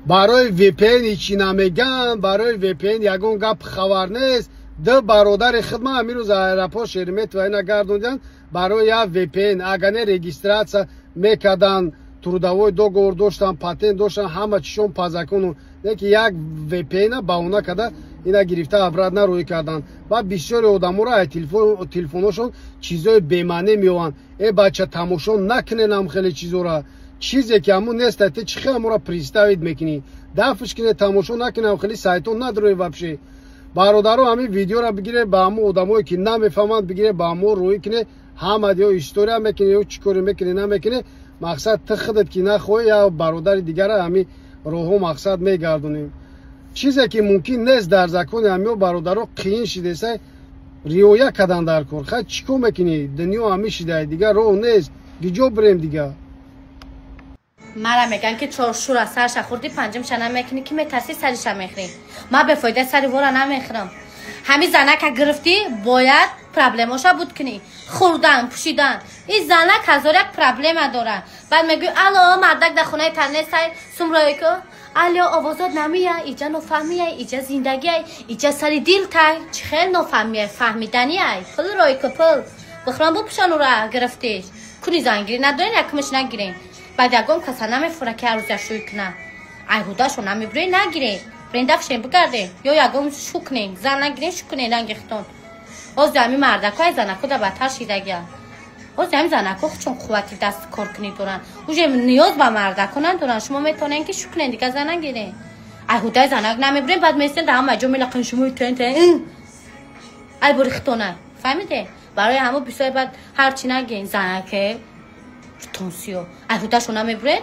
Барои VPN чӣ намеган, барои VPN ягон гап хабар нест. Ду бародари хидма ҳамин рӯз аэропорт Шереметьево ина гардондиан барои як VPN. Агар не регистрация мекардан, трудовой договор доштан, патент доштан, ҳама чишон по закону. Не ки як VPN баҳона карда ина гирифта обратно рӯй кардан. Ва бисёри одаморо ай телефоношон чизои бемаъне меованд. Э бача, тамошо накуненам хеле чизора. Чизе ки ҳамун нест, те чӣ хел ҳамонро представить мекунӣ? Дафш кине, тамошо накунам, хеле сайтон надорем вообще. Бародаро, ҳамин видеоро бигире, ба ҳамон одамое ки намефаҳманд бигире, ба ҳамон рӯй кине, ҳама ё история мекуне, ё чӣ коре мекуне, намекуне. Мақсад ту худат ки нахоҳӣ, я бародари дигара ҳамин роҳҳо мақсад мегардонем. Чизе ки мумкин нест дар закони ҳамиё, бародаро, қиин шидеса риоя кардан дар кор. Хай, чӣ кор мекунӣ? Дунё ҳамин шида, дигар роҳ нест. Гиҷо бирем дигар? Мара меган ки чоршура сарша хурди, панҷумша намекунӣ, ки метарсӣ сариша мехӯрӣ. Ма бефоида сари вора намехӯрам. Ҳамин занака гирифтӣ, бояд проблемаша буд кунӣ. Хӯрдан, пӯшидан. Ин занак ҳазор як проблема дорад. Баъд мегӯй: алло, мардак дар хонаи тар нестай, сумрои ку, алло, овозот намия, иҷа нофаҳмияй, иҷа зиндагиай, иҷа сари дилтай. Чӣ хел нофаҳмияй? Фаҳмиданиай. Пул рой ку, пул бихӯрам, бупӯшанура гирифтиш куни. Зангирӣ надорен, якумаш нагирен. Баъд ягон каса намефура, ки ҳар рӯза шӯй куна. Айҳудашо намебурен, нагирен, бирен дафшен, бигарден, ё ягон шу кунен, зан нагирен, шу кунен рангихтон. Ҳозир ҳамин мардако ай занако да бадтар шидагиян. Ҳозир ҳамин занако чун қуввати даст коркунӣ доранд, уже ниёз ба мардако надоранд. Шумо метавонен ки шу кунен, дигар зан нагирен. Айҳудаи занак намебурен, баъд местен дар ҳама ҷо мелақен шумо тен тен ай бори хитона. Фаҳмиде? Барои ҳамо бисёр баъд ҳарчи нагин, занаке тонсиё айҳудашо намебурен.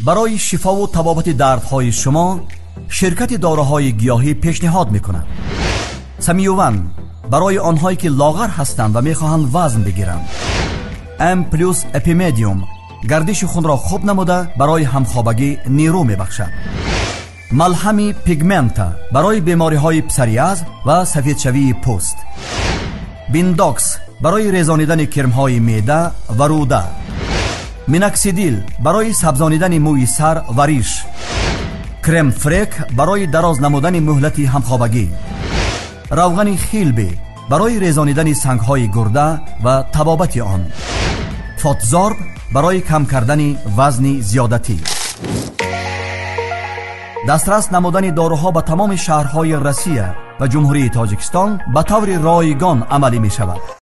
Барои шифову табобати дардҳои шумо ширкати доруҳои гиёҳӣ пешниҳод мекунад. Самиюван барои онҳое ки лоғар ҳастанд ва мехоҳанд вазн бигиранд. М плюс Эпимедиум. Гардиши хунро хуб намуда барои ҳамхобагӣ нерӯ мебахшад. Малҳами пигмента барои бемориҳои псориаз ва сафедшавии пӯст. Биндокс барои резонидани кирмҳои меъда ва рӯда. Миноксидил барои сабзонидани мӯи сар ва риш. Крем-фрек барои дароз намудани муҳлати ҳамхобагӣ. Равғани хилби барои резонидани сангҳои гурда ва табобати он. Фотзорб барои кам кардани вазни зиёдатӣ. Дастрас намудани доруҳо ба тамоми шаҳрҳои Россия ва Ҷумҳурии Тоҷикистон ба таври ройгон амалӣ мешавад.